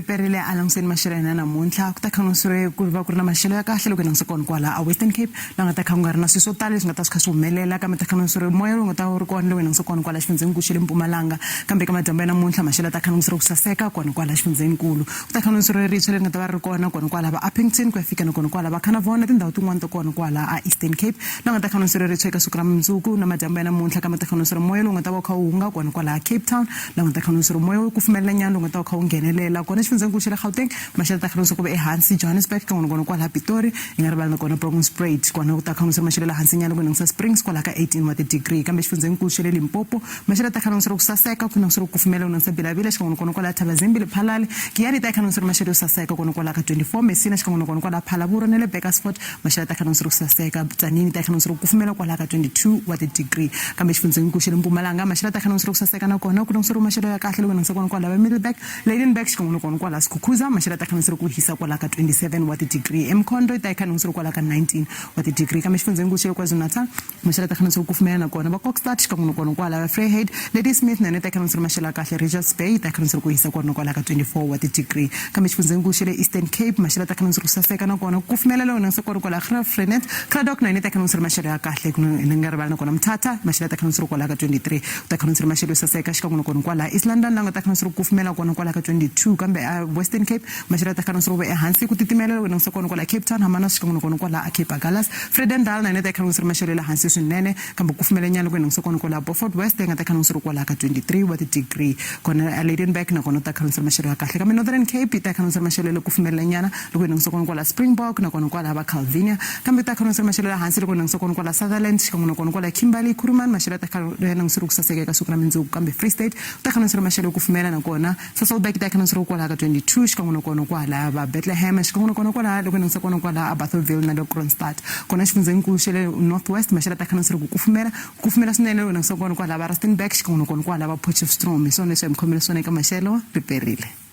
Riperile a languseni maxelo ya hina namuntlha ku ta kha ku ku va ku ri na maxelo ya kahle loko hi languse kona kwala a Western Cape la nga ta kha ku nga ri na swilo swo tala leswi nga ta swi kha swi humelela kambe ta kha ku moya lowu nga ta wu ri kona lowu hi languse kona kwala xifundzenikulu xa le Mpumalanga kambe eka madyambu ya namuntlha maxelo ya ta kha ku ku saseka kona kwala xifundzenikulu ku ta kha ku ritshwa leri nga ta va ri kona kona kwala va Upington ku ya fika na kona kwala va Carnarvon na tindhawu tin'wana ta kona kwala a Eastern Cape la nga ta kha ku ritshwa eka siku ra mundzuku na madyambu ya namuntlha kambe ta kha ku moya lowu nga ta va wu kha wu hunga kona kwala Cape Town la nga ta kha ku moya wo kufumelela nyana lowu nga ta va kha wu nghenelela kona xifundzenikulu xa le Gauteng maxelo ta kha ku va ehansi Johannesburg ka kona kwala Pitori hi nga rivali na kona Bronkhorstspruit kona ku ta kha ku maxelo la hansi nyana ku langutisa Springs kwala ka 18 wa ti-degree kambe xifundzenikulu xa le Limpopo maxelo ta kha ku saseka ku langutisa ku kufumela ku langutisa Bilavila xikan'we na kona kwala Thabazimbi Lephalale Giyani ta kha ku maxelo yo saseka kona kwala ka 24 Messina xikan'we na kona kwala Phalaborwa na le Burgersfort maxelo ta kha ku saseka Tzaneen ta kha ku kufumela kwala ka 22 wa ti-degree kambe xifundzenikulu xa le Mpumalanga maxelo ta kha ku saseka na kona ku langutisa maxelo ya kahle loko langutisa kona kwala va Middelburg Lydenburg xikan'we na kona kwala Skukuza maxelo ta kha ku hisa kwala ka 27 wa ti-degree eMkhondo yi ta kha ku kwala ka 19 wa ti-degree kambe xifundzenikulu xa le KwaZulu-Natal maxelo ta kha ku kufumela na kona va Kokstad xikan'we na kona kwala va Vryheid Ladysmith na yona ta kha ku maxelo ya kahle Richards Bay ta kha ku hisa kona kwala ka 24 wa ti-degree kambe xifundzenikulu xa le Eastern Cape maxelo ta kha ku saseka na kona ku kufumela loko langutisa kona kwala Graaff-Reinet Cradock na yona ta kha ku maxelo ya kahle ku ni nga rivali na kona Mthatha maxelo ta kha ku kwala ka 23 ta kha ku maxelo yo saseka xikan'we na kona kwala East London la nga ta kha ku kufumela kona kwala ka 22 kambe a Western Cape maxelo ta kha ku va ehansi ku titimela loko langutisa kona kwala Cape Town Hermanus xikan'we na kona kwala a Cape Agulhas Vredendal na yona ta kha ku maxelo ya le hansi swinene kambe ku kufumela nyana loko langutisa kona kwala Beaufort West yi nga ta kha ku kwala ka 23 wa ti-degree kona a Lydenburg na kona ta kha ku maxelo ya kahle kambe Northern Cape yi ta kha ku maxelo ya le kufumela nyana loko hi langutisa kona kwala Springbok na kona kwala va Calvinia kambe ta kha maxelo ya hansi loko hi langutisa kona kwala Sutherland xikan'we na kona kwala Kimberley Kuruman maxelo ya ta kha ya langutisa ku saseka eka siku ra mundzuku kambe Free State ta kha maxelo yo kufumela na kona Sasolburg ta kha kwala ka 22 xikan'we na kona kwala va Bethlehem xikan'we na kona kwala loko hi langutisa kona kwala a Bathoville na le Kroonstad kona xifundzenikulu xa le North West maxelo ta kha ku kufumela ku kufumela swinene loko hi langutisa kona kwala va Rustenburg xikan'we na kona kwala va Potchefstroom hi swona leswi hi mi khomele swona eka maxelo riperile.